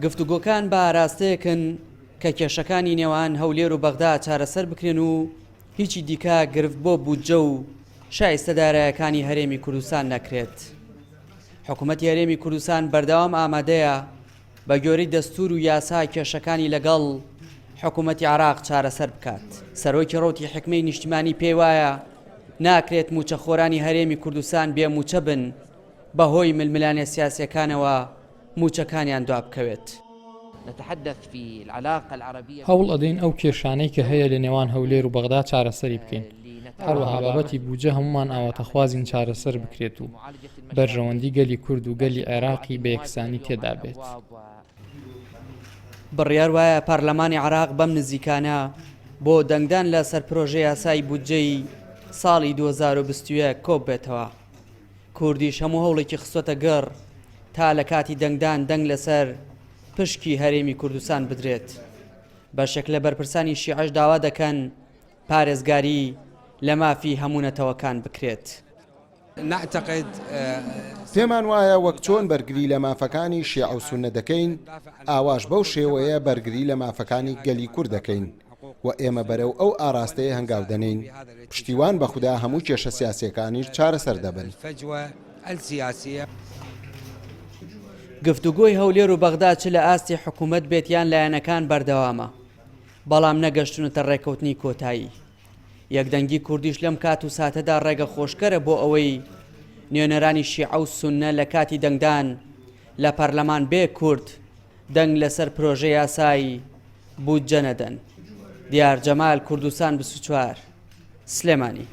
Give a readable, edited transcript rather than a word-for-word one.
گفتوگۆکان بە ئاراستەیەکن کە کێشەکانی نێوان هەولێر و بەغدا چارەسەر بکرێن و هیچی دیکە گرفت بۆ بودجە و شایستە دارایەکانی هەرێمی کوردستان نەکرێت. حکوومەتی هەرێمی کوردستان بەردەوام ئامادەیە بە گۆرەی دەستوور و یاسا کێشەکانی لەگەڵ حکوومەتی عێراق چارەسەر بکات. سەرۆکی ڕەوتی حیکمەی نیشتیمانی پێیوایە ناکرێت مووچەخۆرانی هەرێمی کوردستان بێ مووچە بن بەهۆی ململانێ سیاسیەکانەوە مووچەکانیان دوابکەوێت. هەوڵ ئەدەین ئەو کێشانەی کە هەیە لە نێوان هەولێر و بەغدا چارەسەری بکەین، هەروەها بابەتی بوجە هەموومان ئاواتەخوازین چارەسەر بکرێت و بەرژەوەندی گەلی کورد و گەلی عێراقی بە یەکسانی تێدا بێت. بڕیار وایە پەرلەمانی عێراق بەم نزیکانە بۆ دەنگدان لە سەر پرۆژەیاسای بودجەی ساڵی 2021 کۆببێتەوە. کوردیش هەموو هەوڵێکی خستۆتە گەڕ تا لە کاتی دەنگدان دەنگ لەسەر پشکی هەرێمی کوردستان بدرێت. بەشێک لە بەرپرسانی شیعەش داوا دەکەن پارێزگاری لە مافی هەموو نەتەوەکان بکرێت. پێمان وایە وەک چۆن بەرگری لە مافەکانی شیعە و سوننە دەکەین، ئاواش بەو شێوەیە بەرگری لە مافەکانی گەلی کورد دەکەین و ئێمە بەرەو ئەو ئاراستەیە هەنگاو دەنێین. پشتیوان بە خودا هەموو کێشە سیاسییەکانیش چارەسەر دەبن. گفتوگۆی هەولێر و بەغدا چ لە ئاستی حکوومەت بێت یان لایەنەکان بەردەوامە، بەڵام نەگەشتوونەتە ڕێککەوتنی کۆتایی. یەکدەنگی کوردیش لەم کات و ساتەدا ڕێگە خۆشکەرە بۆ ئەوەی نوێنەرانی شیعە و سوننە لە کاتی دەنگدان لە پەرلەمان بێ کورد دەنگ لەسەر پرۆژە یاسای بودجە نەدەن. دیار جەمال، کوردستان 24، سلێمانی.